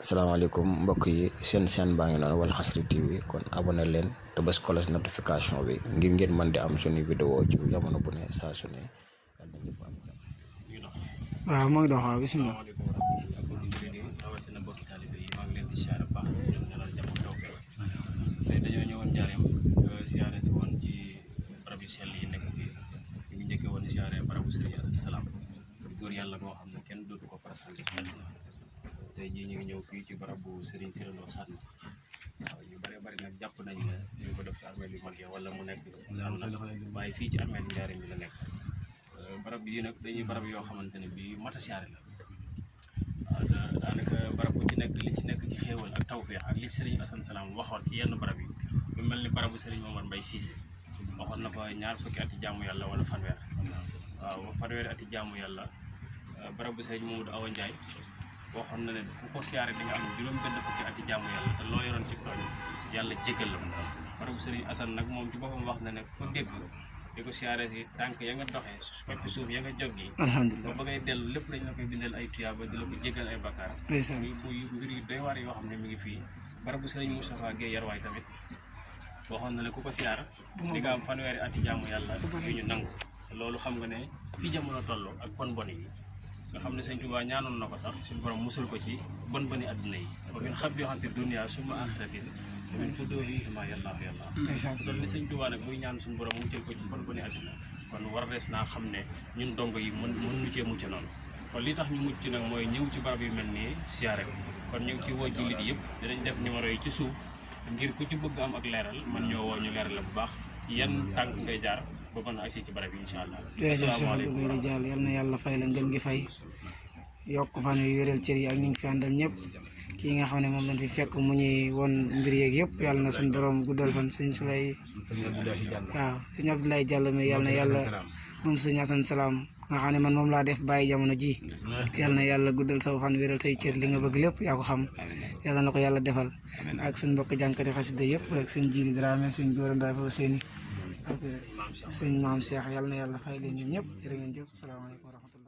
asalaamaaleykum mbokk yi seen chaîne baa ngi noonu Walfadjri TV kon abonné leen te bës cloche notification bi ngir ngeen mën di am suñu vidéo ci jamono bu ne saa su ne. waaw moo ngi dox waaw bisimilah. rawatina mbokki taalibe yi maa ngi leen di siyaare baax di leen ñaanal jàmm ak tawfeex tey dañoo ñëwoon Njaareem siyaare si woon ci barab yu sell yi nekk fii ñu ngi njëkkee woon siyaare barabu Serigne Assane Salam góor yàlla moo xam ne kenn dootu ko présenté tey jii ñu ngi ñëw fii ci barabu Serigne Sirelo Sànn waaw ñu bari nag jàpp nañ ne ñu ko def ci armeel yu mag yi wala mu nekk Sànn nag waaye fii ci armeel yu Njaareem bi la nekk barab yi nag dañuy barab yoo xamante ne bii mat a siyaare la waaw daanaka barab bu ci nekk li ci nekk ci xéewal ak tawfeex ak li Serigne Assane Salam waxoon ci yenn barab yi bu mel ni barabu Serigne Omar Mbaye Cissé waxoon na fa ñaar fukki ati jaamu yàlla wala fanweer waaw fanweeri ati jaamu yàlla barabu Serigne Mamadou Awa Ndiaye waxoon na ne ku ko siyaare di nga am juróom benn fukki ati jaamu yàlla te loo yoroon ci tooñ yàlla jéggal la barabu Serigne Assane nag moom ci boppam wax na ne ko dégg di ko siyaare si tànk ya nga doxee fekk suuf ya nga jógee alhamdulilah ba ngay dellu lépp dañ la koy bindal ay tuyaaba di la ko jéggal ay bakkaar muy mbir yu doy waar yoo xam ne mi ngi fii barabu Serigne Moustapha Guèye Yarwaay tamit waxoon na ne ku ko siyaar di nga am fanweeri ati jaamu yàlla yu ñu nangu loolu xam nga ne fi jamono toll ak bon yi nga xam ne Sëñ Tuubaa ñaanoon na ko sax suñu borom musul ko ci boni àdduna yi wa min xab yoo xam te dunya summa axiratin min fu doohi ma yàllaa loolu ni Sëñ Tuubaa nag muy ñaan suñu borom muccal ko ci boni àdduna kon war des naa xam ne ñun dongo yi mën ñu cee mucc noonu kon li tax ñu mucc nag mooy ñëw ci barab yu mel nii siyaare ko kon ñu ngi ci woo jullit yëpp dinañ def numéro yi ci suuf ngir ku ci bëgg am ak leeral man ñoo woo ñu leeral la bu baax yan tànk ngay jaar ba mën a agsi ci barab yi incha allah. asalaamaaleykum jërëjëf yal na yàlla fay la ngeen gi fay yokk fan yu wéral cër yi ak ñu ngi fi àndal ñëpp kii nga xam ne moom lañ fi fekk mu ñuy won mbir yeeg yëpp yàlla na suñu borom guddal fan sëñ Sulay waaw sëñ Abdoulaye Diallo mi yàlla na yàlla moom sëñ Assane Salam nga xam ne man moom laa def bàyyi jamono ji yàlla na yàlla guddal saw fan wéral say cër li nga bëgg lépp yaa ko xam yàlla na ko yàlla defal ak suñ mbokk jànkati xasida yëpp rek sëñ Jili Dramé sëñ Góora Mbaye foofu seeni ak sëñ Maam Cheikh yàlla na yàlla fay leen ñoom ñëpp jërë ngeen jëf asalaamaaleykum wa rahmatulah